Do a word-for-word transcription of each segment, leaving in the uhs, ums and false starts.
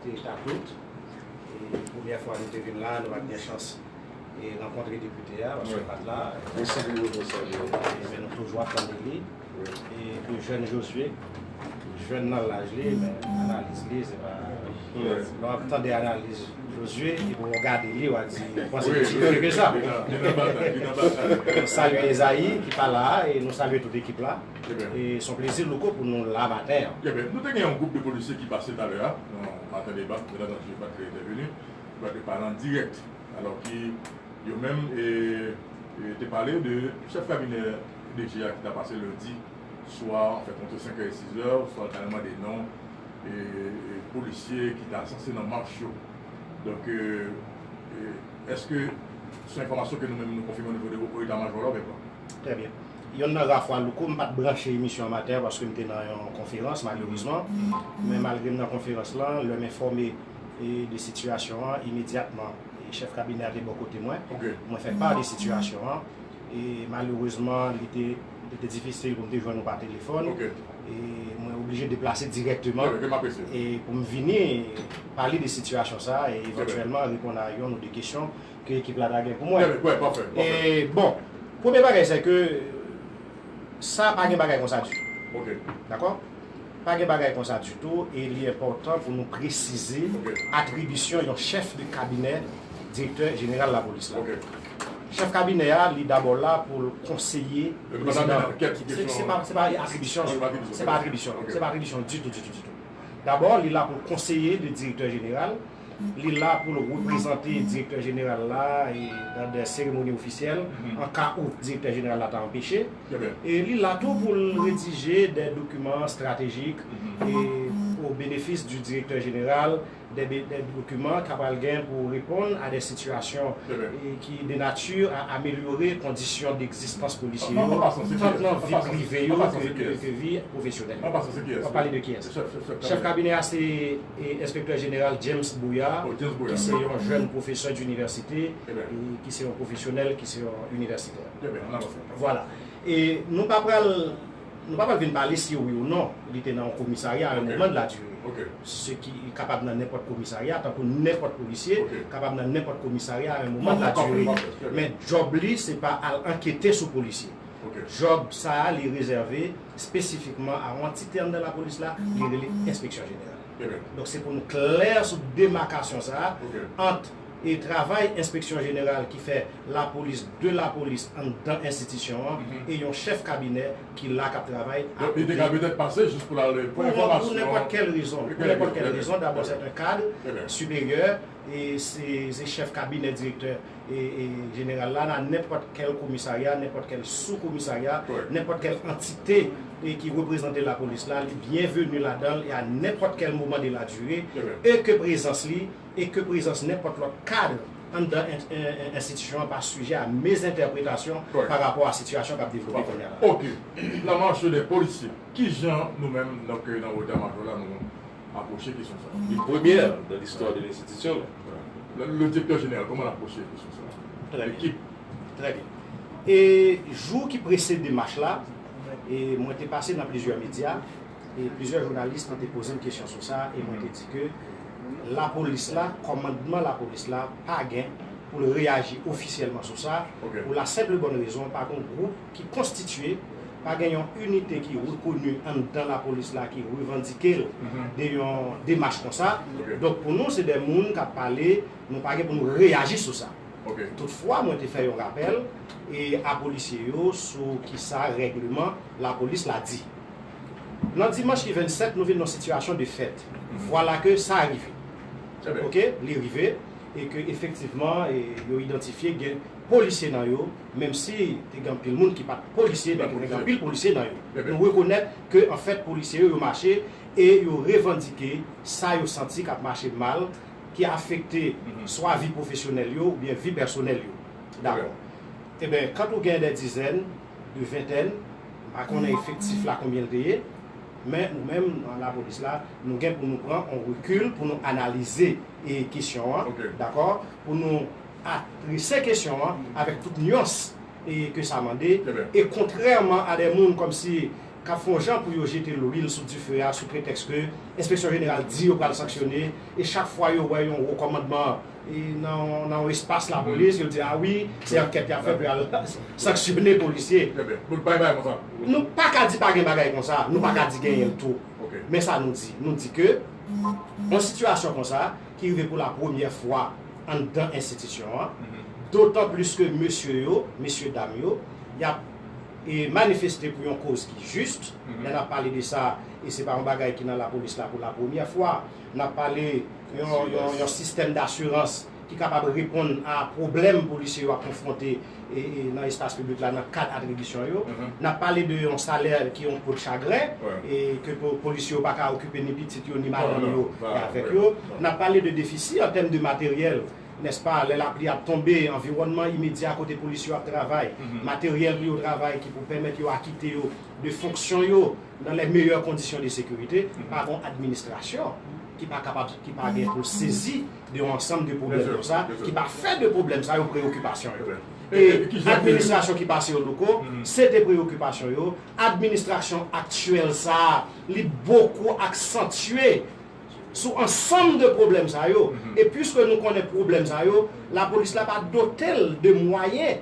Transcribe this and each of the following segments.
Te ta tout. E premyè fwa nou te vin la, nou pa t gen chans e rankontre depite a, paske l pa t la. Mwen sanble yo konsa, wi. E, men nou toujou ap tande li. Wi. E de jèn Josué, jèn nan laj li, men analiz li, se pa. Wi. Lè w ap tande analiz Josué, epi w gade li, w a di, w panse li pi vye ke sa. Li nan, li nan batay, li nan batay. Nou salye Ezayi, ki pa la a, e nou salye tout ekip la. Ebyen. E se yon plezi, Louko, pou nou la maten an. Ebyen, nou te gen yon gwoup de polisye ki pase talè a, nan maten deba, byen antandi, yo pa t entèveni, yo pa t pale an dirèk. Alò ki, yo menm, e, e, te pale de chèf kabinè D G a ki ta pase lendi swa, anfèt, ant senk è e sis è, swa l ta mande non, e, e, polisye ki ta sanse nan mach yo. Donk, e, e, èske se yon enfòmasyon ke nou menm nou konfime onivo de eta majò la oubyen pa? Trè byen. Yonn nan ra fwa, Louko, m pa t branche emisyon an maten an paske m te nan yon konferans, malerezman. Men malgre m nan konferans lan, lè m enfòme, e, de sitiyasyon an, imedyatman, e, chèf kabinè a te bò kote mwen. Ok. Mwen fè pa de sitiyasyon an. E malerezman, li te, li te difisil pou m te jwenn ou pa telefòn. Ok. E mwen oblije deplase dirèkteman. Trè byen, ke m apresye. E pou m vini pale de sitiyasyon sa a, e evantyèlman reponn a yonn ou de kesyon ke ekip la ta gen pou mwen. Trè byen, pafè, pafè. E bon, premye bagay, se ke sa pa gen bagay konsa ditou. Ok. Dakò? Pa gen bagay konsa ditou, e li enpòtan pou nou presize, ok, atribisyon yon chèf de kabinè direktè jeneral lapolis la. Ok. Chèf kabinè a, li dabò la pou l konseye prezidan. Se, se pa, se pa atribisyon, se pa atribisyon, se pa atribisyon ditou, ditou, ditou. Dabò, li la pou l konseye le direktè jeneral, li la pou l reprezante direktè jeneral la e dans des cérémonies officielles, an ka ou direktè jeneral la ta anpeche. E li la tou pou l redije des documents stratégiques e au bénéfice du directeur général, des, des documents k ap pral gen pou reponn a des situations e ki de nature à améliorer conditions d'existence polisye yo, tant nan vi prive yo ke, ke, ke vi pwofesyonèl yo. W ap pale de kiyès? Chèf kabinè a se, e, enspektè jeneral James Bouya, ki se yon jèn pwofesè dinivèsite, e ki se yon pwofesyonèl, ki se yon inivèsitè. Vwala. E nou pa pral, nou pa pral vin pale si wi ou non li te nan yon komisarya a yon moman de la durée. Se ki kapab nan nenpòt komisarya, tankou nenpòt polisye kapab nan nenpòt komisarya a yon moman de la durée. Men djòb li, se pa al ankete sou polisye. Djòb sa a, li rezève espesifikman a yon antite anndan lapolis la, li rele enspeksyon jeneral. Donk, se pou nou klè sou demakasyon sa a ant e travay enspeksyon jeneral ki fè lapolis de lapolis anndan enstitisyon an e yon chèf kabinè ki la k ap travay. Donk, li te ka petèt pase jis pou l al pran enfòmasyon. Pou nenpòt kèl rezon, pou nenpòt kèl rezon, d'abord, c'est un cadre supérieur, e se, se chèf kabinè direktè e, e jeneral la nan nenpòt kèl komisarya, nenpòt kèl sou komisarya, nenpòt kèl antite e ki reprezante lapolis la, li byenveni ladan l e a nenpòt kèl moman de la durée, e ke prezans li, e ke prezans nenpòt lòt kad anndan en, en, en, enstitisyon an pa sijè a mezentèpretasyon pa rapò a sitiyasyon k ap devlope kounye a la. Ok. La marche des policiers. Kijan nou menm, donk, nan eta majò la, nou apwoche kesyon sa a? Une première dans l'histoire de l'institution. Le, le directeur général, kòman l apwoche kesyon sa a? Trè byen. Ekip. Trè byen. E jou ki presede mach la, e mwen te pase nan plizyè medya, e plizyè jounalis te poze m kesyon sou sa, e mwen te di ke lapolis la, kòmandman lapolis la, pa gen pou l reyaji ofisyèlman sou sa, pou la senp e bòn rezon, pa gen yon gwoup ki konstitye, pa gen yon inite ki rekoni anndan lapolis la ki revandike l de yon demach konsa. Donk, pou nou, se de moun k ap pale, nou pa gen pou nou reyaji sou sa. Toutfwa, mwen te fè yon rapèl e a polisye yo sou kisa règleman lapolis la di. Nan dimanch ki vennsèt, nou vin nan sitiyasyon de fèt. Vwala ke sa rive. Ok, li rive, e ke efektivman, e, yo idantifye gen polisye nan yo, menm si te gen anpil moun ki pa t polisye, men te gen anpil polisye nan yo. Nou rekonèt ke, anfèt, polisye yo, yo mache e yo revandike sa yo santi k ap mache mal, ki afekte swa vi pwofesyonèl yo oubyen vi pèsonèl yo. Dabò. Eben, quand ou gen des dizaines, de ventèn, m pa konnen efektif la konbyen l te ye, men nou menm, nan lapolis la, nou gen pou nou pran yon rekil pou nou analize e kesyon an, dakò, pou nou adrese kesyon an avèk tout nyans e ke sa mande, e kontrèman a de moun kòmsi k ap fè yon jan pou yo jete lwil sou dife a sou pretèks ke Enspeksyon Jeneral di yo pral sanksyone, e chak fwa yo wè yon wo kòmandman e nan, nan yon espas lapolis, yo di, a wi, se ankèt y ap fè pou y al sanksyone polisye. Trè byen. Bon, bay, bay konsa. Nou pa ka di pa gen bagay konsa, nou pa ka di genyen l tou. Men sa nou di, nou di ke yon sitiyasyon konsa ki rive pou la premyè fwa anndan enstitisyon an, dotan plis ke mesye yo, mesye dam yo, y ap e manifeste pou yon koz ki jis. Lè n ap pale de sa, e se pa yon bagay ki nan lapolis la pou la premyè fwa. N ap pale yon, yon, yon sistèm dasirans ki kapab reponn a pwoblèm polisye yo ap konfwonte e, e nan espas piblik la nan kad atribisyon yo. N ap pale de yon salè ki yon po de chagren, e ke po- polisye yo pa ka okipe ni pitit yo, ni madanm yo, e avèk yo. N ap pale de defisi an tèm de materyèl, nèspa, lè lapli ap tonbe, anviwònman imedya kote polisye yo ap travay, materyèl pou yo travay ki pou pèmèt yo akite yo de fonksyon yo dans les meilleures conditions de sécurité, pa gen yon administrasyon ki pa kapab, ki pa gen pou sezi de yon ansanm de pwoblèm konsa, ki pa fè de pwoblèm sa yo preyokipasyon yo. E administrasyon ki pase yo, Louko, se te preyokipasyon yo. Administrasyon aktyèl sa a, li bokou aksantye sou ansanm de pwoblèm sa yo. E piske nou konnen pwoblèm sa yo, lapolis la pa dote l de mwayen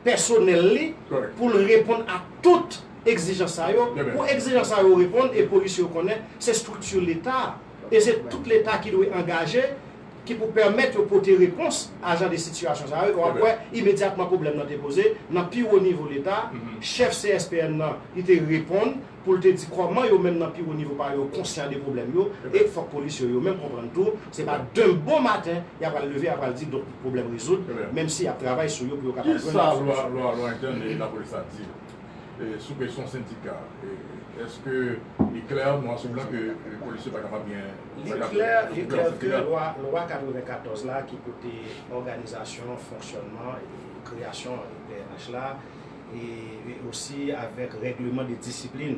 pèsonèl li pou l reponn a tout egzijans sa yo. Pou egzijans sa yo reponn, e polisye yo konnen se estrikti Leta, e se tout Leta ki dwe angaje, ki pou pèmèt yo pote repons a jan de sitiyasyon sa yo. E w ap wè, imedyatman pwoblèm nan te poze, nan pi wo nivo Leta, chèf C S P N nan, li te reponn, pou l te di kòman yo menm nan pi wo nivo pa yo konsyan de pwoblèm yo, e fòk polisye yo menm konprann tou, se pa demen bon maten y ap pral leve, y ap pral di donk pwoblèm rezoud, menm si y ap travay sou yo pou yo kapab jwenn yon solisyon. Kisa lwa, lwa, lwa entèn e lapolis la di e, sou kesyon sendika? E, èske li klè, nwa sou blan, ke e, polisye pa kapab gen... Li klè, li klè ke lwa, lwa katrevenkatòz la ki pote òganizasyon, fonksyònman e kreyasyon P N H la, e, e osi avèk règleman de disiplin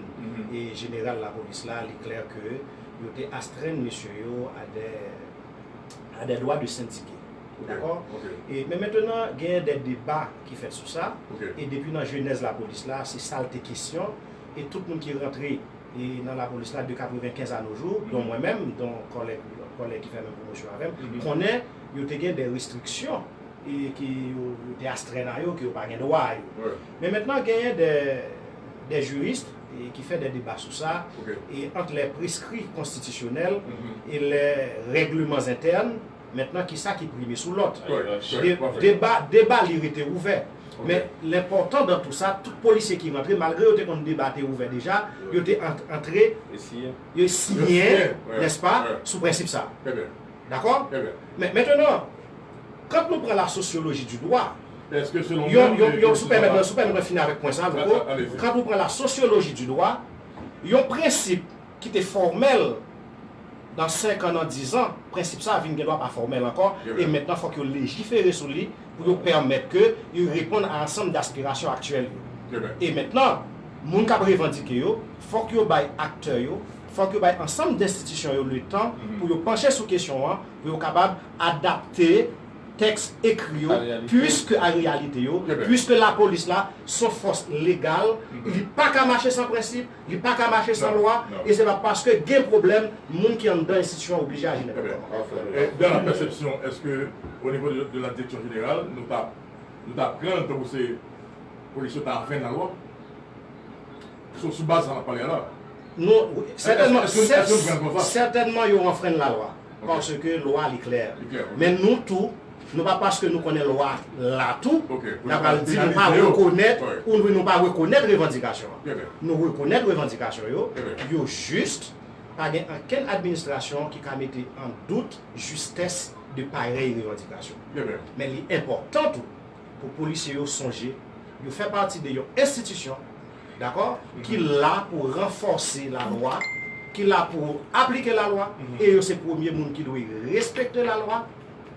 e jeneral lapolis la, li klè ke yo te astrenn mesye yo a dè, a dè dwa de sendike. Dakò? E, men mentenan, genyen de deba ki fèt sou sa, e depi nan jenèz lapolis la, se sa l te kesyon, e tout moun ki rantre e nan lapolis la de katrevenkenz a nos jours, don mwen menm, don kòlèg, kòlèg ki fè menm pwomosyon avè m, konnen yo te gen de restriksyon e ke yo, yo te astrenn a yo, ke yo pa gen dwa a yo. Men mentenan, genyen de, de jiris e ki fè de deba sou sa, e ant lè preskri konstitisyonèl e lè règleman entèn, mentenan, kisa ki prime sou lòt? De, deba, deba li rete ouvè. Men lenpòtan dan tou sa, tout polisye ki rantre, malgre yo te konn deba te ouvè deja, yo te ant- antre, yo siyen, nèspa, sou prensip sa. Dakò? Men mentenan, quand nou pran la sociologie du droit, yon, yon, yon, si w pèmèt mwen, si w pèmèt mwen fini avèk pwen sa, Louko, quand nou pran la sociologie du droit, yon prensip ki te fòmèl nan senk an, nan diz an, prensip sa a vin gen dwa pa fòmèl ankò, e mentenan fòk yo lejifere sou li pou yo pèmèt ke yo reponn a ansanm de aspirasyon aktyèl yo. E mentenan, moun k ap revandike yo, fòk yo bay aktè yo, fòk yo bay ansanm de enstitisyon yo letan pou yo panche sou kesyon an, pou yo kapab adapte tèks ekri yo, puiske a reyalite yo, puiske lapolis la se yon fòs legal, li pa ka mache san prensip, li pa ka mache san lwa, e se pa paske gen pwoblèm, moun ki anndan enstitisyon an oblije aji nenpòt kòman. Dans la perception, èske o nivo de, de la direksyon jeneral, nou ta, nou ta pran l tankou se polis yo ta anfrenn lalwa? Sou, sou baz sa n ap pale a la. Non, sètènman, sètènman yo anfrenn lalwa. Paske lwa li klè. Men nou tou, nou pa paske nou konnen lwa la tou, n ap pral di nou pa rekonèt, ou nou pa rekonèt revandikasyon an. Nou rekonèt revandikasyon yo, yo jis, pa gen okenn administrasyon ki ka mete an dout jistès de parèy revandikasyon. Men li enpòtan tou pou polisye yo sonje, yo fè pati de yon enstitisyon, dakò, ki la pou ranfòse lalwa, ki la pou aplike lalwa, e yo se premye moun ki dwe respekte lalwa,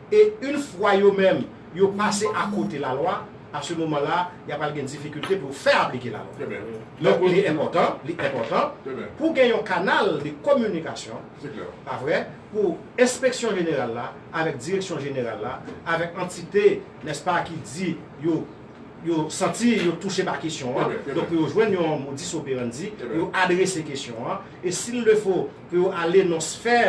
e yon fwa yo menm, yo pase akote lalwa, a se moman la, y a pral gen difikilte pou yo fè aplike lalwa. Donk, li enpòtan, li enpòtan pou gen yon kanal de kominikasyon, pa vre, pou enspeksyon jeneral la, avèk direksyon jeneral la, avèk antite, nèspa, ki di yo yo santi yo touche pa kesyon an. Donk, pou yo jwenn yon modus operandi, pou yo adrese kesyon an. E s'il le faut, pou yo ale nan sfè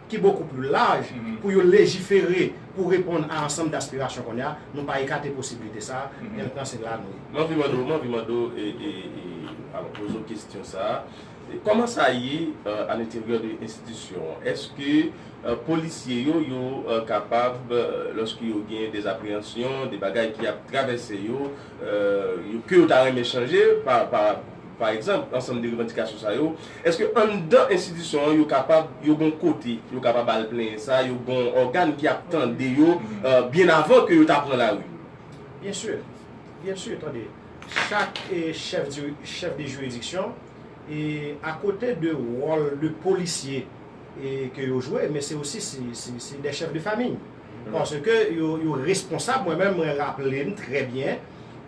ki beaucoup plus large, pou yo lejifere, pou reponn a ansanm daspirasyon kounye a, nou pa ekate posiblite sa a, e mentnan se la nou ye. M anvi mande w, m anvi mande w, e, e, e, alò, poze w kesyon sa a. E kòman sa ye, euh, à l'intérieur de enstitisyon an? Èske, euh, polisye yo, yo, euh, kapab, euh, lòske yo gen de zapreyansyon, de bagay ki ap travèse yo, euh, yo, ke yo ta renmen chanje, pa, pa, pa egzanp, ansanm de revandikasyon sa yo, èske anndan enstitisyon an, yo kapab, yo gon kote, yo kapab al plenyen sa, yo gon ògàn ki ap tande yo, euh, byen avan ke yo ta pran lari? Byen si, byen si, tande. Chak, eh, chèf di, chèf de jiridiksyon, e akote de wòl de polisye, e ke yo jwe, men se osi, se, se, se de chèf de famiy. Paske yo, yo responsab, mwen menm, mwen raple m trè byen,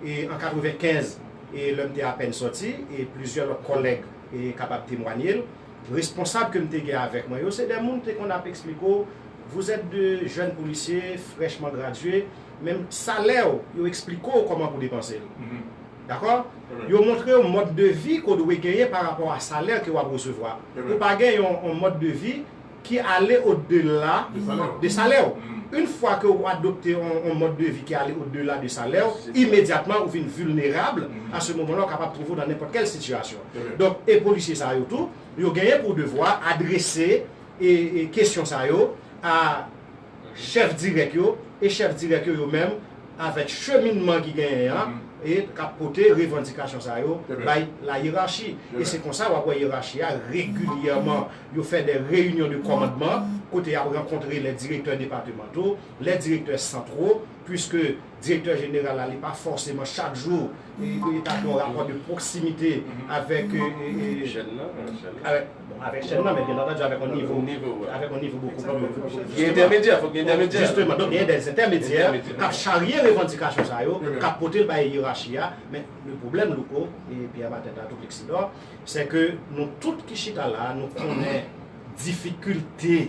e an katrevenkenz, e lè m te apèn sòti, e plizyè lòt kòlèg, e kapab temwanye l, responsab ke m te gen avèk mwen yo, se de moun te konn ap eksplike w, vous êtes de jeunes policiers fraîchement gradués, menm salè w, yo eksplike w kòman pou depanse l. Dakò? Yo montre w mòd de vi ke w dwe genyen pa rapò a salè ke w ap resevwa. Ou pa gen yon, yon mòd de vi ki ale odela de salè w. Yon fwa ke w adopte yon, yon mòd de vi ki ale odela de salè w, imedyatman ou vin vilnerab, à ce moment-là, ou kapab twouve w nan nenpòt kèl sitiyasyon. Donk, e polisye sa yo tou, yo genyen pou devwa adrese e, e kesyon sa yo a chèf dirèk yo, e chèf dirèk yo, yo menm, avèk cheminman ki genyen an, e k ap pote revandikasyon sa yo bay la yerachi. E se konsa w ap wè yerachi a regilyèman, yo fè de reyinyon de kòmandman, kote y ap rankontre les directeurs départementaux, les directeurs centraux, puisque direktè jeneral la, li pa fòseman chak jou e, e etabli yon rapò de pwoksimite avèk, e, e, e, avèk, bon, avèk chèn nan, men byen antandi avèk yon nivo, avèk yon nivo bokou pli. Gen entèmedyè, fòk gen entèmedyè. Jisteman, donk gen de entèmedyè k ap charye revandikasyon sa yo, k ap pote l bay yerachi a, men le pwoblèm, Louko, e Pierre Martin ta tou pleksidò, se ke nou tout ki chita la, nou konnen difikilte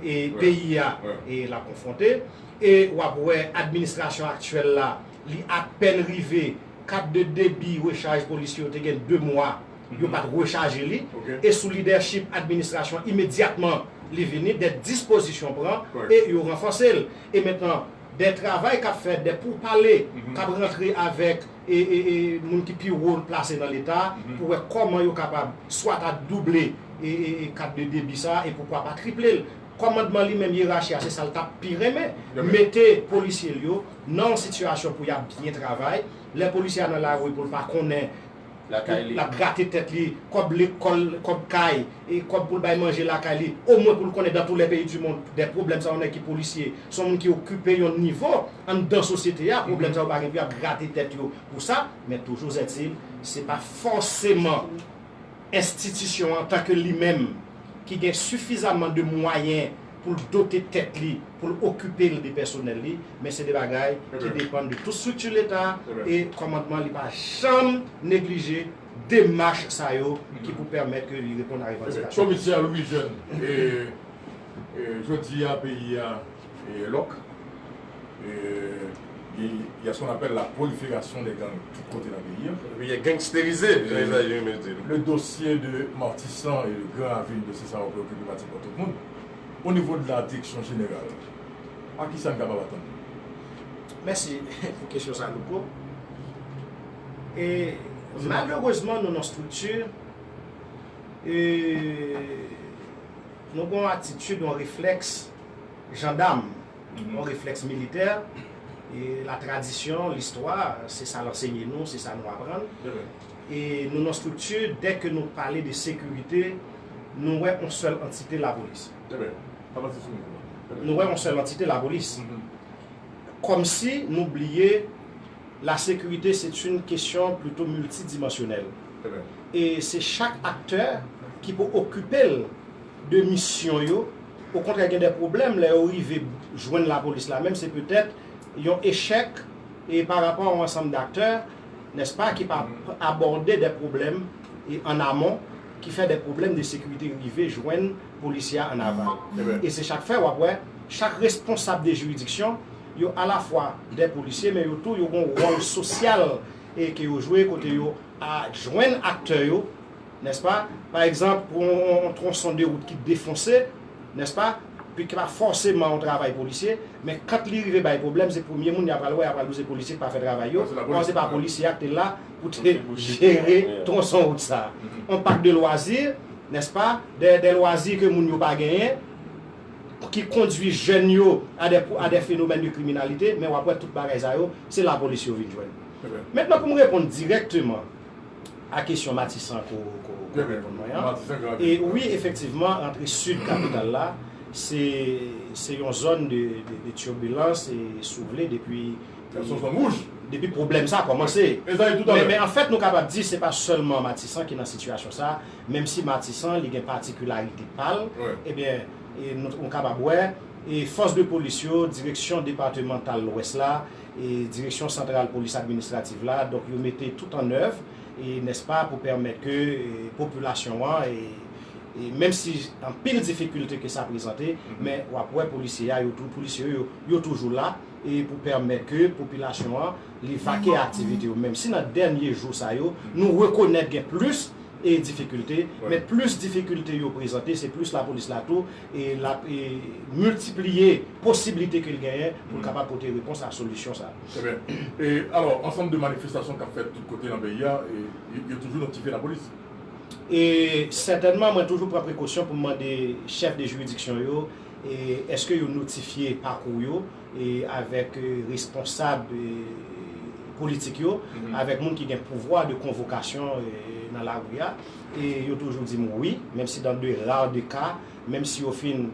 e peyi a e l ap konfwonte. E w ap wè administrasyon aktyèl la, li apèn rive, kat de debi rechaj polisye yo te gen de mwa, yo pa t rechaje li. E sou lidèchip administrasyon, imedyatman li vini, de dispozisyon pran e yo ranfòse l. E mentnan, de travay k ap fèt, de poupale k ap rantre avèk e, e, e moun ki pi wo plase nan Leta pou wè kòman yo kapab swa ta double e, e, e kat de debi sa e poukwa pa triple l. Kòmandman li menm, yerachi a, se sa l t ap pi renmen. Mete polisye l yo nan yon sitiyasyon pou y ap byen travay. Lè polisye a nan lari pou l pa konnen, l ap grate tèt li, kòb lekòl, kòb kay, e kòb pou l bay manje lakay li, omwen pou l konnen dans tous les pays du monde, de pwoblèm sa yo, nèg ki polisye, se yon moun ki okipe yon nivo anndan sosyete a, pwoblèm sa yo pa gen pou y ap grate tèt yo pou sa, men toujou ètil, se pa fòseman enstitisyon an, antanke li menm, ki gen sifizaman de mwayen pou l dote tèt li, pou l okipe l de pèsonèl li, men se de bagay ki depann de tout estrikti Leta e kòmandman li pa janm neglije demach sa yo ki pou pèmèt ke li reponn a revandikasyon. Komisè Louis Jeune, e, e, jodi a peyi a e lòk. E, il y a ce qu'on appelle la prolifération des gangs tout côté dans le pays. Peyi a gangsterize, jan Ezayi renmen di l. Le dossier de Martissant et de Grand Ravine, dosye sa yo preokipe pati Pòtoprens. Au niveau de la direction générale, a ki sa n kapab atann? Mèsi pou kesyon sa, Louko. E malerezman, nou nan estrikti, e nou gen yon atitid, yon reflèks jandam, yon reflèks militè. E la tradisyon, listwa, se sa l ansenye nou, se sa nou aprann. E nou nan estrikti, dèke nou pale de sekirite, nou wè yon sèl antite, lapolis. Nou wè yon sèl antite, lapolis. Kòmsi nou bliye la sécurité, c'est une question plutôt multidimensionnelle. E se chak aktè ki pou okipe l de misyon yo. Okontrè, gen de pwoblèm lè yo rive jwenn lapolis la menm, se petèt yon echèk e pa rapò a yon ansanm daktè, nèspa, ki pa abòde de pwoblèm e an amon, ki fè de pwoblèm de sekirite rive jwenn polisye a an aval. E se sa k fè w ap wè chak responsab de jiridiksyon, Yo alafwa de polisye, men yo tou yo gen yon wòl sosyal e ke yo jwe kote yo a jwenn aktè yo, nèspa? Pa egzanp, pou yon, yon twonson de wout ki defonse, nèspa? Pi ki pa fòseman yon travay polisye, men kan li rive bay pwoblèm, se premye moun y a pral wè, y a pral di se polisye ki pa fè travay yo, or se pa polisye a ki te la pou te jere twonson wout sa. Yon pak de lwazi, nèspa? De, de lwazi ke moun yo pa genyen, ki kondwi jèn yo a de, a de fenomèn de kriminalite, men w ap wè tout bagay sa yo, se lapolis yo vin jwenn. Mentnan, pou m reponn dirèkteman a kesyon Matisan ke w, ke w, ke w reponn mwen an, e wi, efektivman, rantre sid kapital la, se, se yon zòn de, de, de tibilans, e si w vle, depi, depi pwoblèm sa kòmanse. Men, men anfèt, nou kapab di se pa sèlman Matisan ki nan sitiyasyon sa, menm si Matisan, li gen patikilarite pa l, ebyen, e nou, nou kapab wè, e fòs de polis yo, direksyon depatmantal Lwès la, e direksyon santral polis administrativ la, donk yo mete tout an èv, e nèspa, pou pèmèt ke, e, popilasyon an, e, e menm si anpil difikilte ke sa prezante, men w ap wè polisye a, yo tou, polisye yo, yo toujou la, e pou pèmèt ke popilasyon an, li vake aktivite yo, menm si nan dènye jou sa yo, nou rekonèt gen plis e difikilte, men plis difikilte yo prezante, se plis lapolis la tou, e l ap, e, miltipliye posiblite ke l genyen pou l kapab pote repons a solisyon sa. Trè byen. E, alò, ansanm de manifestasyon k ap fèt tout kote nan peyi a, e, yo, yo toujou notifye lapolis? E sètènman, mwen toujou pran prekosyon pou m mande chèf de jiridiksyon yo, e èske yo notifye pakou yo, e avèk, e, responsab, e, politik yo, avèk moun ki gen pouvwa de konvokasyon, e, nan lari a. E yo toujou di m wi, menm si dans de rares de cas, menm si yo fin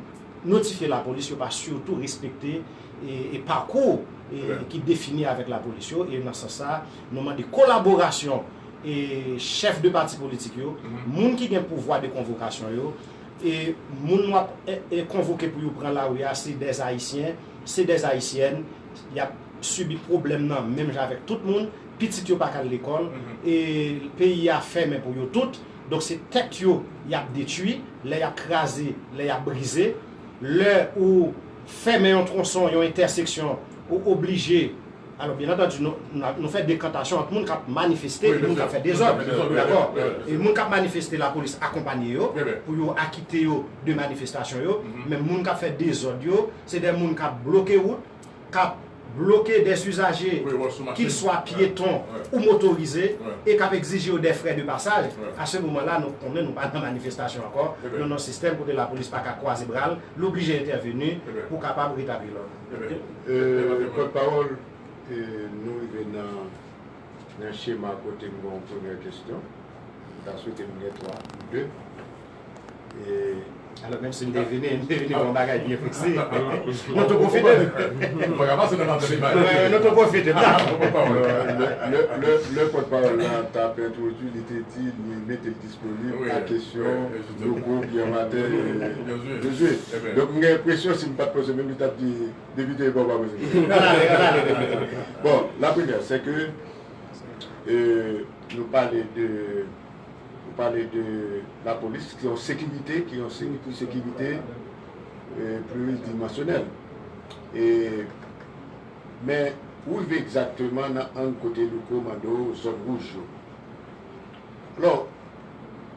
notifye lapolis, yo pa sitou respekte, e, e pakou, e, ki defini avèk lapolis yo. E nan sans sa, nou mande kolaborasyon, e, chèf de pati politik yo, moun ki gen pouvwa de konvokasyon yo, e moun w ap, e, e, konvoke pou yo pran lari a, se dè Ayisyen, se dè Ayisyèn, y ap sibi pwoblèm nan menm jan avèk tout moun, pitit yo pa ka al lekòl, e peyi a fèmen pou yo tout, donk se tèt yo y ap detwi, lè y ap kraze, lè y ap brize, lè ou fèmen yon twonson, yon entèseksyon, ou oblije Alò, byen antandi, nou, nou, nou fè dekantasyon ant moun k ap manifeste e moun k ap fè dezòd. Dakò? E moun k ap manifeste, lapolis akonpanye yo pou yo akite yo de manifestasyon yo. Men moun k ap fè dezòd yo, se de moun k ap bloke wout, k ap bloke des usagers, qu'ils soient piétons ou motorisés, e k ap egzije yo des frais de passage. A se moman la, nou konnen nou pa nan manifestasyon ankò. Nou nan yon sistèm kote lapolis pa ka kwaze bra l, l oblije entèveni pou kapab retabli lòd. Pòtpawòl, E, nou rive nan, nan chema kote m gen yon premyè kesyon. M ta swete m gen twa ou de. E, alò, menm si m te vini, m te vini pou yon bagay byen presi. Nou tou pwofite. Nou pa ka pase nan maten deba. Nou tou pwofite. Lè, lè, lè, lè pòtpawòl la t ap entwodui, li te di li mete l disponib a kesyon Louko, Pierre Martin, Josué. Donk, m gen enpresyon, si m pa t poze menm, li t ap di, Depite e pa w pa bezwen. Bon, la premyè, se ke, e, nou pale de, nou pale de lapolis, ki yon sekirite, ki yon sekirite, sekirite, e, pliridimansyonèl. E, men, ou rive egzakteman nan ang kote Louko mande w zòn wouj yo. Alò,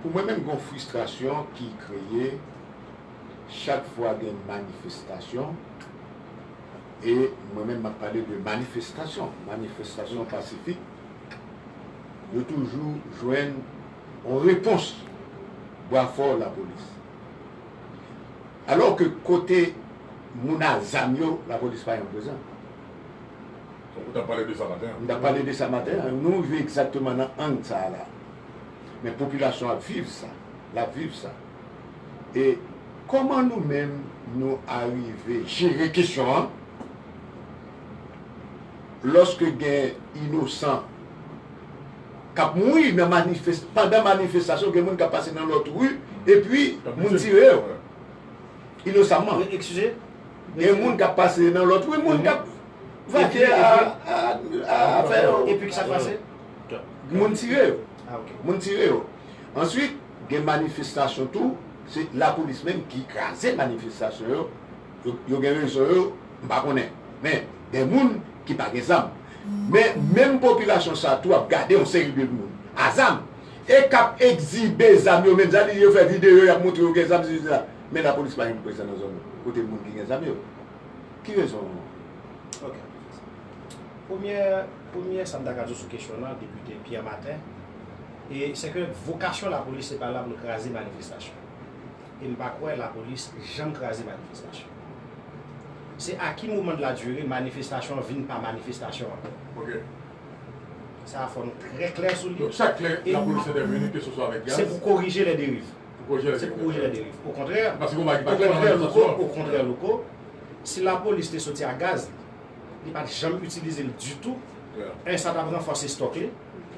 pou mwen menm, gen yon fristrasyon ki kreye chak fwa gen manifestasyon, e mwen menm m ap pale de manifestasyon, manifestasyon pasifik, yo toujou jwenn yon repons bwa fò lapolis. Alò ke kote moun a zam yo, lapolis pa janm prezan. Ou t ap pale de sa maten an. M t ap pale de sa maten an. Nou rive egzakteman nan ang sa a la. Men popilasyon ap viv sa. L ap viv sa. E kòman nou menm, nou arive jere kesyon an lòske gen inosan k ap mouri nan manifes-, pandan manifestasyon, gen moun k ap pase nan lòt ri, epi moun tire yo. Inosamman. Gen moun k ap pase nan lòt ri, moun k ap vake a, a, a afè yo. Epi ki sa k pase? Moun tire yo. Moun tire yo. Answit, gen manifestasyon tou, se lapolis menm ki kraze manifestasyon yo. Yo, yo gen rezon yo, m pa konnen. Men, De moun ki pa gen zam. Men, menm popilasyon sa tou ap gade yon seri de moun a zam. E k ap egzibe zam yo, menm sa, yo fè videyo, y ap montre yo gen zam, sesi, sela. Men lapolis pa janm prezan nan zòn kote moun ki gen zam yo. Ki rezon? Ok. Premyè, premyè sa m ta ka di w sou kesyon lan, depite Pierre Martin, e se ke vokasyon lapolis se pa la pou l kraze manifestasyon. E m pa kwè lapolis janm kraze manifestasyon. Se à qui moment de la durée manifestasyon an vin pa manifestasyon ankò. Ok. Sa a fò nou trè klè sou li. Donk chak lè lapolis entèveni, keseswa avèk gaz. Se pou korije lè deriv. Pou korije lè Se pou korije lè deriv. Okontrè, Paske gon bagay ki pa klè nan okontrè, Louko, manifestasyon. Okontrè, Louko, si lapolis te soti a gaz, li pa t janm itilize l ditou. Yeah. E sa t ap ranfòse stòk li.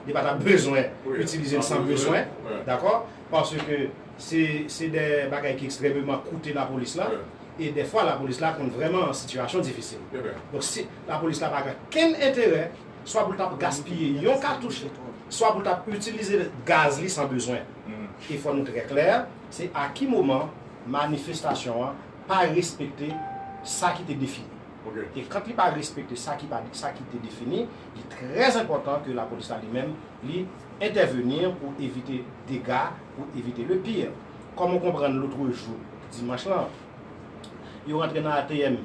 Li pa t ap bezwen Wi. itilize l san Apre, bezwen. wi. Dakò? Paske se, se de bagay ki ekstrèmeman koute lapolis la. Wi. E dèfwa, lapolis la konn vrèman sitiyasyon difisil. Trè byen. Donk, si lapolis la pa gen kenn enterè, swa pou l t ap gaspiye yon katouch, swa pou l t ap itilize gaz li san bezwen. Mhm. E fò nou trè klè, se a ki moman manifestasyon an pa respekte sa ki te defini. Ok. E kan li pa respekte sa ki pa, sa ki te defini, li trè enpòtan ke lapolis la li menm, li entèveni pou evite dega, pou evite le pire. Kòm ou konprann lòt jou, dimanch lan, yo rantre nan A T M,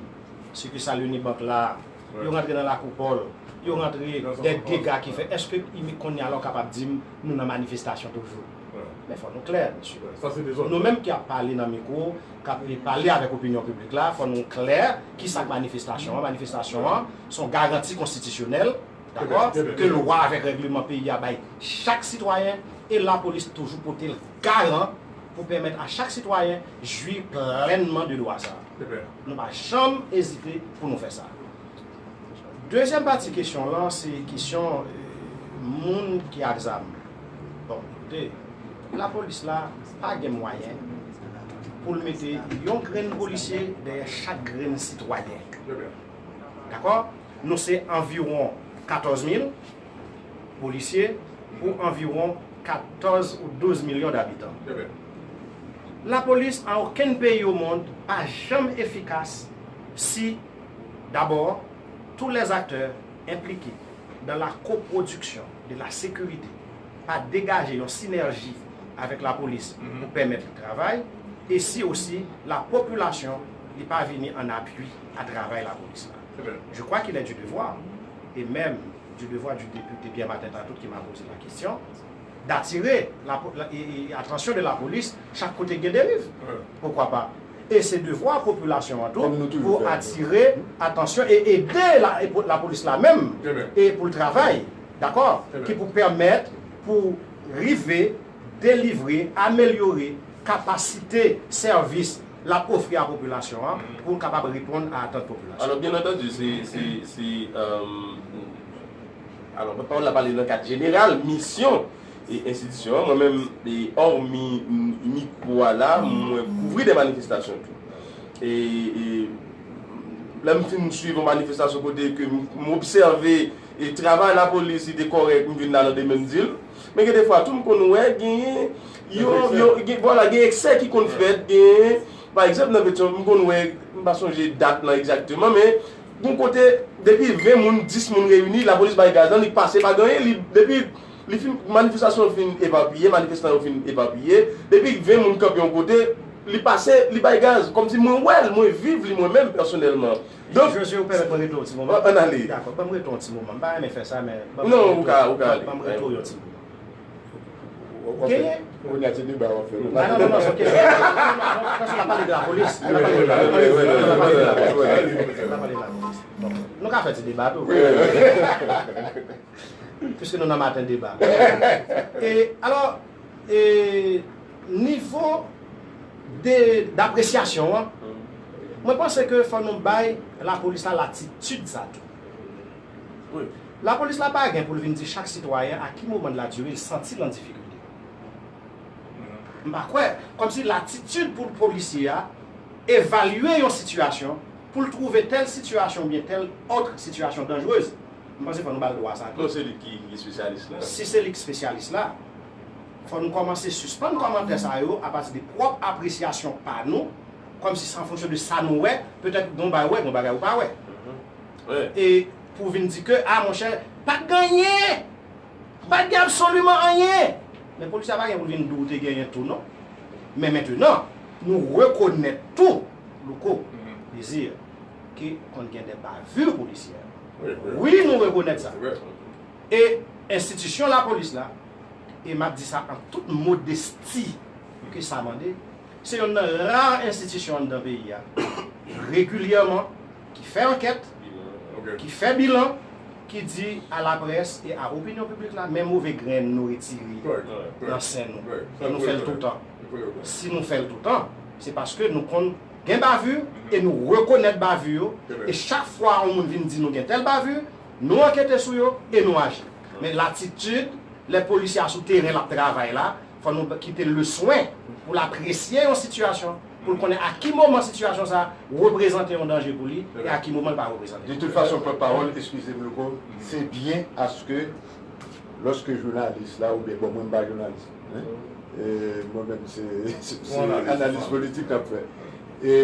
sikisal Unibank la, yo rantre nan Lakou Pòl, yo rantre de dega ki fèt. Èske kounye a la w kapab di m nou nan manifestasyon toujou? Men fò nou klè, mesye. Sa se dezòd. Nou menm ki ap pale nan mikwo, k ap pale avèk opinyon piblik la, fò nou klè ki sa k manifestasyon an. Manifestasyon an se yon garanti konstitisyonèl, dakò, Trè byen, trè byen. Ke lwa avèk règleman peyi a bay chak sitwayen, e lapolis toujou pote l garan pou pèmèt a chak sitwayen jwi plènman de dwa sa a. Trè byen. Nou pa janm ezite pou nou fè sa. Dezyèm pati kesyon lan, se kesyon, eh, moun ki ak zam. Bon, ekoute, lapolis la pa gen mwayen pou l mete yon grenn polisye dèyè chak grenn sitwayen. Trè byen. Dakò? Nou se anviwon katòz mil polisye pou anviwon katòz ou douz milyon dabitan. Trè byen. Lapolis an okenn peyi o mond pa janm efikas si, dabò, tous les acteurs impliqués dans la coproduction de la sécurité pa degaje yon sinèji avèk lapolis pou pèmèt li travay, e si osi lapopilasyon li pa vini an apui a travay lapolis la. Trè byen. Je crois qu'il est du devoir, et même du devoir du député Pierre Martin Tatout qui m'a posé la question, d'attirer la, la, et, et attention de la police chaque côté gen dérive. Wi. Pourquoi pas? E se devwa popilasyon an tou Kòm nou toujou pou fè. Atire atansyon e ede la, e pou- lapolis la menm Trè byen. e pou l travay, dakò, Trè byen. Ki pou pèmèt pou rive delivre, amelyore kapasite sèvis l ap ofri a popilasyon an pou l kapab reponn a atant popilasyon. Alò, byen antandi, se, se, se, euh, alò, pawòl la pale nan kad jeneral, misyon e enstitisyon an. Mwen menm, e, òmi m- mikwo a la, mwen kouvri de manifestasyon tou. E, e lè m fin swiv yon manifestasyon kote ke m m obsève e travay lapolis li te kòrèk, m vin la nan demen m di l. Men gen defwa tou m konn wè genyen yo, yo, gen, vwala, gen eksè ki konn fèt, genyen, pa egzanp, nan Petyonvil, m konn wè, m pa sonje dat lan egzakteman, men gon kote, depi ven moun, dis moun reyini, lapolis bay gaz lan, li pase pa gen anyen, li, depi li fin, manifestasyon fin epapiye, manifestan yo fin epapiye, depi ven moun kanpe yon kote, li pase, li bay gaz, kòmsi mwen wè l, mwen viv li mwen menm pèsonèlman. Donk, Josue, ou pèmèt mwen rete yon ti moman? An ale. Dakò, ban m rete yon ti moman. M pa renmen fè sa, men ban m Non, rete- ou ka, ou ka ban- ale. Ban m rete yon ti moman. W ap fè, kounye a se deba w ap fè. Ah, non, non, non, se yon kesyon. Non, non, non, n ap pale de lapolis. N ap pale de lapolis. N ap pale de lapolis. N ap pale de lapolis. Bon, nou ka fè ti deba tou. Piske nou nan maten deba. E, alò, e, nivo de, dapresyasyon an, mwen panse ke fò nou bay lapolis la latitid sa tou. Lapolis la pa gen pou l vin di chak sitwayen a ki moman de la dire l santi l an difikilte. M pa kwè, kòmsi latitid pou polisye a evalye yon sitiyasyon, pou l twouve tèl sitiyasyon oubyen tèl òt sitiyasyon danjerez. M panse fò nou ba l dwa sa tou. Non, se li ki, ki espesyalis la. Si se li ki espesyalis la, fò nou kòmanse sispann kòmantè sa yo apati de pwòp apresyasyon pa nou, kòmsi se an fonksyon de sa nou wè, petèt gon bagay ou wè, gon bagay ou pa wè. E pou vin di ke, a monchè, pa t gen anyen, pa t gen absoliman anyen. Men polisye a pa gen pou l vin di w te genyen tou non. Men mentenan, nou rekonèt tou, Louko, Désir, ke konn gen de bavure policière. Wi, nou rekonèt sa. E enstitisyon lapolis la, e m ap di sa an tout modesti ke sa mande, se yonn nan ra enstitisyon anndan peyi a, regilyèman, ki fè ankèt, ki fè bilan, ki di a laprès e a opinyon piblik la, men move grenn nou retire nan sen nou. E nou fè l toutan. Si nou fè l toutan, se paske nou konn gen bavure e nou rekonèt bavure yo. E chak fwa yon moun vin di nou gen tèl bavure, nou ankete sou yo e nou aji. Men latitid lè polisye a sou teren l ap travay la, fò nou kite l le swen pou l apresye yon sitiyasyon, pou l konnen a ki moman sitiyasyon sa a reprezante yon danje pou li e a ki moman l pa reprezante. De toute façon, pòtpawòl, eskize m, Louko, se byen aske lòske jounalis la, oubyen, bon, mwen m pa jounalis, hein? E mwen menm se, se, se analiz politik n ap fè. E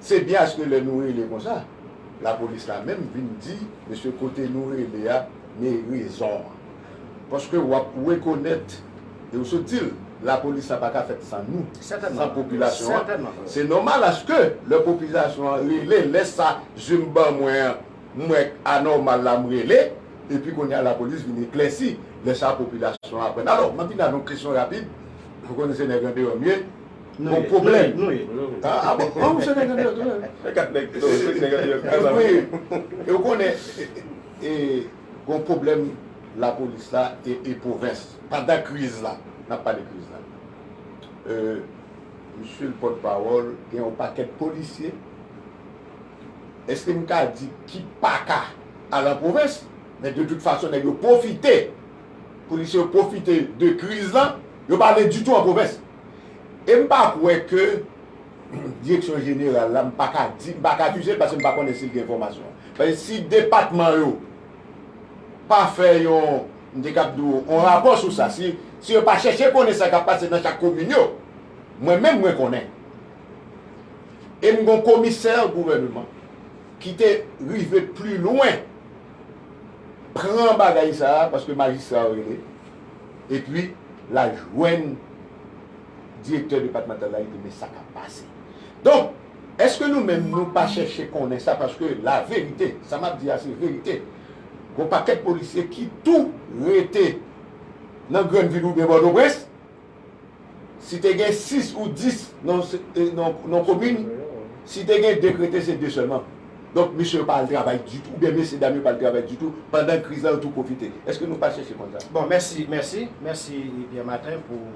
se byen aske lè nou rele konsa, lapolis la menm vin di, mesye, kote nou rele a, men rezon an. Paske w ap rekonèt, e w sot di l, lapolis la pa ka fèt san nou, san popilasyon an. Se nòmal aske lè popilasyon an rele, lè sa zye m ban mwen an, m wè anòmal la, m rele, epi kounye a lapolis vin eklèsi. Lè sa a popilasyon an aprann. Alò, m ap vin ak yon kesyon rapid, ou konnen se nèg andeyò m ye, gon pwoblèm. Ah, ah bon, ah, ou se nèg andeyò tou menm. E kat nèg, non, se nèg andeyò ki travay. Wi, e ou konnen, e, e, gon pwoblèm lapolis la e, e pwovens. Pandan kriz la, n ap pale kriz la. E, misye l pòtpawòl, gen yon pakèt polisye. Èske m ka di ki pa ka al an pwovens? Men de tout fason, nèg yo pwofite. Polisye yo pwofite de kriz lan, yo pa ale ditou an pwovens. E m pa kwè ke direksyon jeneral la, m pa ka di, m pa ka akize l paske m pa konnen si l gen enfòmasyon an. Paske si depatman yo pa fè yon, m te kab di w, yon rapò sou sa, si, si yo pa chèche konnen sa k ap pase nan chak komin yo, mwen menm mwen konnen. E m gon komisè gouvèneman ki te rive pli lwen, pran bagay sa a, paske majistra yo rele, epi l al jwenn direktè depatmantal la, li di, men sa k ap pase. Donk, èske nou menm nou pa chèche konnen sa? Paske la verite, sa m ap di a se verite. Gon pakèt polisye ki tou rete nan grann vil oubyen Pòtoprens, si te gen sis ou dis nan, nan, nan komin, si te gen de k rete, se de sèlman. Donk, mesye yo pa al travay ditou, oubyen mesye dam yo pa al travay ditou, pandan kriz la, yo tou pwofite. Èske nou pa chèche konn sa? Bon, mèsi, mèsi, mèsi Pierre Martin pou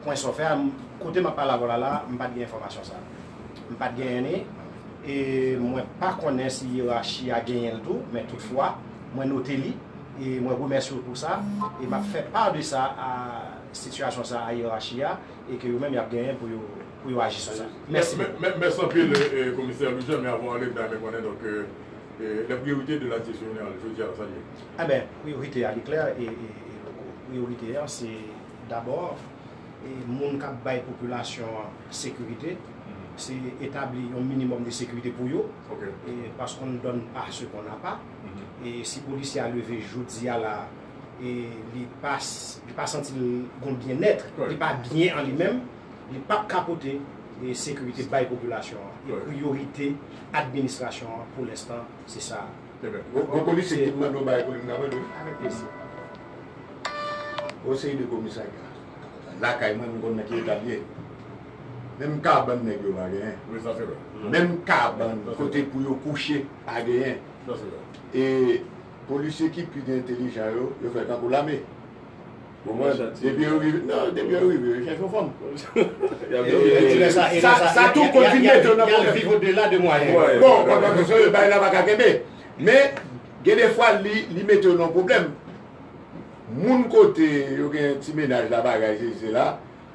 pwen sa w fè a. M, kote m ap pale avè w la la, m pa t gen enfòmasyon sa a. M pa t genyen li, e mwen pa konnen si yerachi a genyen l tou, men toutfwa, mwen note li, e mwen remèsye w pou sa, e m ap fè pa de sa a sitiyasyon sa a yerachi a, e ke yo menm y ap genyen pou yo, pou yo aji sou sa. Mèsi. Mè-, mè-, mèsi anpil, e, komisè Louis Jean, men avan w ale, m ta renmen konnen, donk, e, e, les priorités de la direction générale, jodi a, sa l ye? Eben, priyorite a, li klè, e, e, e, priyorite a, se dabò, e, moun k ap bay popilasyon an sekirite, se etabli yon minimòm de sekirite pou yo, e, parce qu'on ne donne pas ce qu'on n'a pas. E si polisye a leve jodi a la, e li pa s-, li pa santi l gon byennèt, li pa byen an li menm, li p ap ka pote, e, sekirite bay popilasyon an. E priyorite administrasyon an pou lenstan, se sa. Gon, gon polisye ki mande yon bagay pou li, m ka mande w? Avèk plezi. Gon seri de komisarya lakay mwen, m konn nan ki eta l ye. Menm kabann nèg yo pa genyen. Wi, sa se vre. Menm kabann kote pou yo kouche pa genyen. Sa se vre. E polisye ki pi entelijan yo, yo fè tankou lame. Ou konprann? Depi yo rive, non, depi yo rive, yo chèche yon fanm. E, e, sa, e sa, sa tou konn vin mete yo nan pwoblèm. Viv odela de mwayen. Bon, bon, bon, bon, bagay la pa ka kenbe. Men, gen de fwa, li, li mete yo nan pwoblèm. Moun kote yo gen ti mennaj la, bagay, se, se la.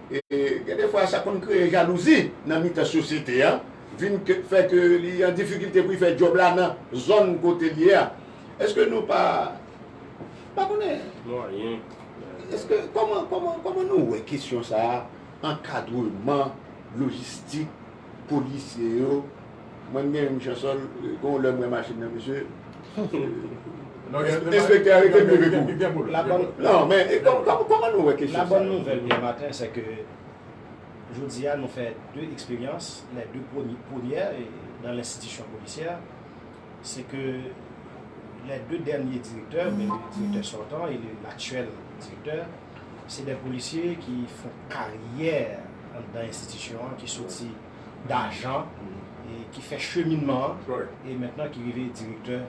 E, gen de fwa, sa konn kreye jalouzi nan mitan sosyete a. Vin ke, fè ke li an difikilte pou l fè djòb la nan zòn kote l ye a. Èske nou pa, pa konnen? Mwayen. Èske, kòman, kòman, kòman nou wè kesyon sa a, ankadreman, lojistik, polisye yo, Mwen, m gen yon chanson, gon lè m wè machin nan, mesye. Enspektè a rete m leve kou. Non, men e kòm- kòm- kòman nou wè kesyon sa? La bonne nouvelle, Pierre Martin, c'est que jodi a nou fè de eksperyans, les deux premi- premières, eh, dans l'institution policière, c'est que les deux derniers directeurs, ben, le directeur sortant et le- l'actuel directeur, se de polisye ki fè karyè anndan enstitisyon an, ki soti dajan, e ki fè cheminman an, e mentnan ki rive direktè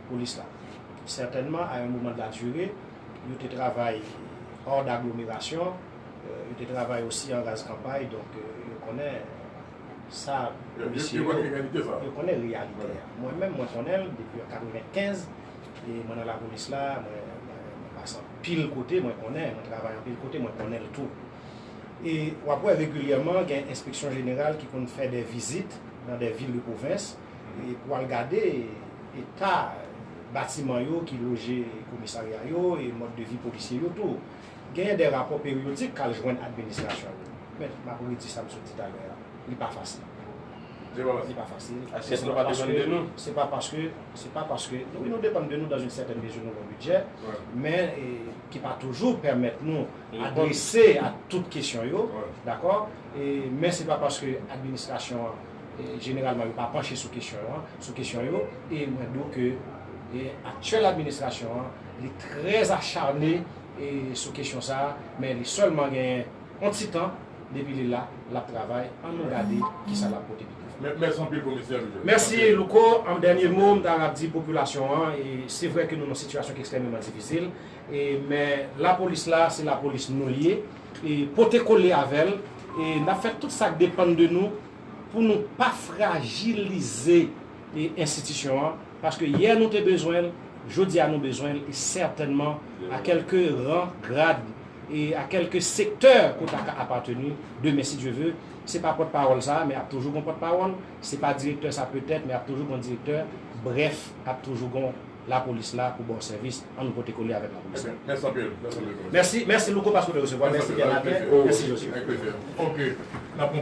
polis la. Sètènman, à un moment de la durée, yo te travay hors d'agglomération, euh, yo te travay osi an raz kanpay, donk, euh, yo konnen sa polisye yo, yo konnen reyalite a. Mwen menm, mwen konnen l depi an katrevenkenz, e mwen nan lapolis la, mwen, mwen, mwen pase anpil kote, mwen konnen, mwen travay anpil kote, mwen konnen l tou. E w ap wè regilyèman gen enspeksyon jeneral ki konn fè de vizit dans des villes de pwovens, e pou al gade eta batiman yo ki loje komisarya yo e mòd de vi polisye yo tou. Genyen de rapò peryodik k al jwenn administrasyon yo. Men, m ap redi sa m sot di talè a, li pa fasil. Li pa fasil. Èske nou pa depann de nou? Se pa paske, se pa paske, wi, nou depann de nou dans une certaine mesure, nou gon bidjè, men, e, ki pa toujou pèmèt nou adrese a tout kesyon yo, dakò? E, men se pa paske administrasyon an, e, jeneralman yo pa panche sou kesyon an, sou kesyon yo, e mwen di w ke, e, aktyèl administrasyon an, li trè acharne, e, sou kesyon sa a, men li sèlman genyen yon ti tan depi li la, l ap travay, ann nou gade kisa l ap pote pi devan. Mèsi anpil, komisè Louko. Mèsi, Louko. An dènye mo, m ta ap di popilasyon an, e se vre ke nou nan sitiyasyon ki ekstrèmeman difisil, e, men lapolis la, se lapolis nou l ye, e pote kole avè l, e n ap fè tout sa k depann de nou pou nou pa frajilize, e, enstitisyon an, paske yè nou te bezwen l, jodi a nou bezwen l, e sètènman a kèlke ran, grad, e a kèlke sektè ke w ta ka apateni, demen, si Dye ve, se pa pòtpawòl sa, men ap toujou gon pòtpawòl, se pa direktè sa petèt, men ap toujou gon direktè, brèf, ap toujou gon lapolis la pou ba w sèvis, ann nou pote kole avèk lapolis la. Mèsi anpil. Mèsi, mèsi Louko paske w te resevwa, mèsi Pierre Martin, mèsi Joseph. Avèk plezi. Ok. N ap